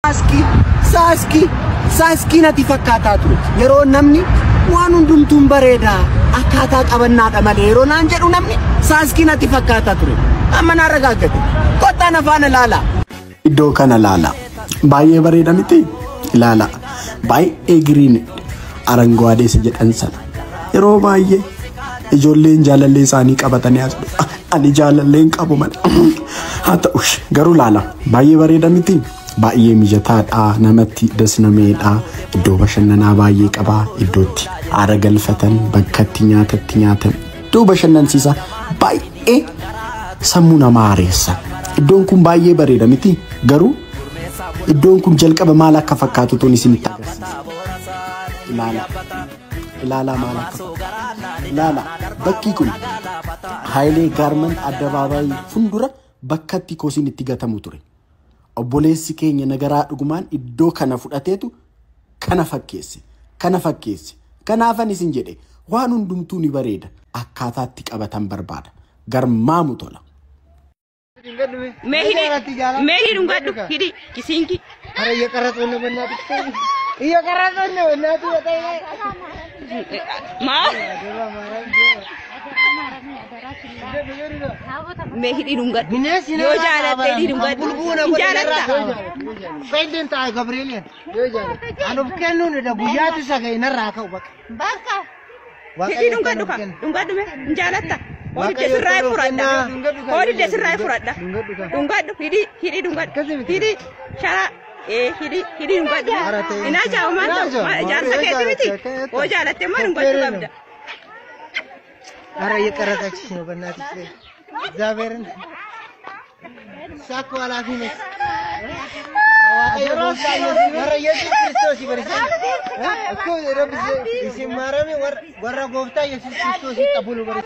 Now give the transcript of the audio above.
Saaskii saaskii saaskii natti fakkaataa ture. Yeroo namni waan hundumtuun bareedaa akkaataa qabannaadha malee yeroo naan jedhu namni saaskii natti fakkaataa ture. Amma naa ragaaggate. Kottaan afaan ilaala. Iddoo kana ilaala. Baay'ee bareeda miti? Ilaala. Baay'ee green አረንጓዴ isa jedhan sana. Yeroo baay'ee ijoolleen jaalallee isaanii qabatanii as dhufu. Ani jaalallee hin qabu malee. Haa ta'us garuu ilaala. Baay'ee bareeda miti? Baay'ee mijataadha. Namatti dasnameedha. Iddoo bashannanaa baay'ee qaba. Iddootti aara galfatan, bakkatti nyaatatti nyaatan. Iddoo bashannansiisaa baay'ee sammuu namaa hareessa. Iddoon kun baay'ee bareeda miti? Garuu iddoon kun jalqaba maal akka fakkaatu toon isinitti agarsiisa. Ilaala. Ilaalaa maal akka fakkaatu. Ilaala. Bakki kun Hayilee Gaarmant addabaabaayii fuuldura bakkatti kosiin itti gatamu ture. Obboleessi keenya Nagaraa Dhugumaan iddoo kana fudhateetu kana fakkeesse. Kana fakkeesse. Kanaafan isin jedhe waan hundumtuu ni bareeda. Akkaataatti qabatan barbaada. Garmaamu tola. Mee hidhi mee hidhi dhungadhu hidhi kisiinki. ኧረ እየቀረጹን ነው፣ በእናትህ እየቀረጹን ነው። እናቱ በጣም Maa mee hidhi dhungadhu. Bineensi Yoo jaalatte hidhi dhungadhu. Hin jaalatta. Fayidaan ta'a Gabrieliin. Ani of kennuun guyyaatu isa ga'e narraa ka'u bakka. Bakka. Hidhi dhungadhu ka dhungadhu mee hin jaalatta. Hoodidde sirraa furadha. Hoodidde sirraa furadha. Dhungadhu hidhi hidhi dhungadhu. Hidhi shara ee hidhi hidhi dhungadhu. Inaa jaa'u maal ta'u jaarsa keeti miti. Hoo jaalatte immoo dhungadhu qabda. ኧረ እየቀረጸችሽ ነው፣ በእናትሽ እግዚአብሔርን። እሷ እኮ ኃላፊ ነች። ወረ ኢየሱስ ክርስቶስ ይበርስ እኮ ረብ ሲማረሚ ወረ ጎፍታ ኢየሱስ ክርስቶስ ይጠቡሉ በርስ።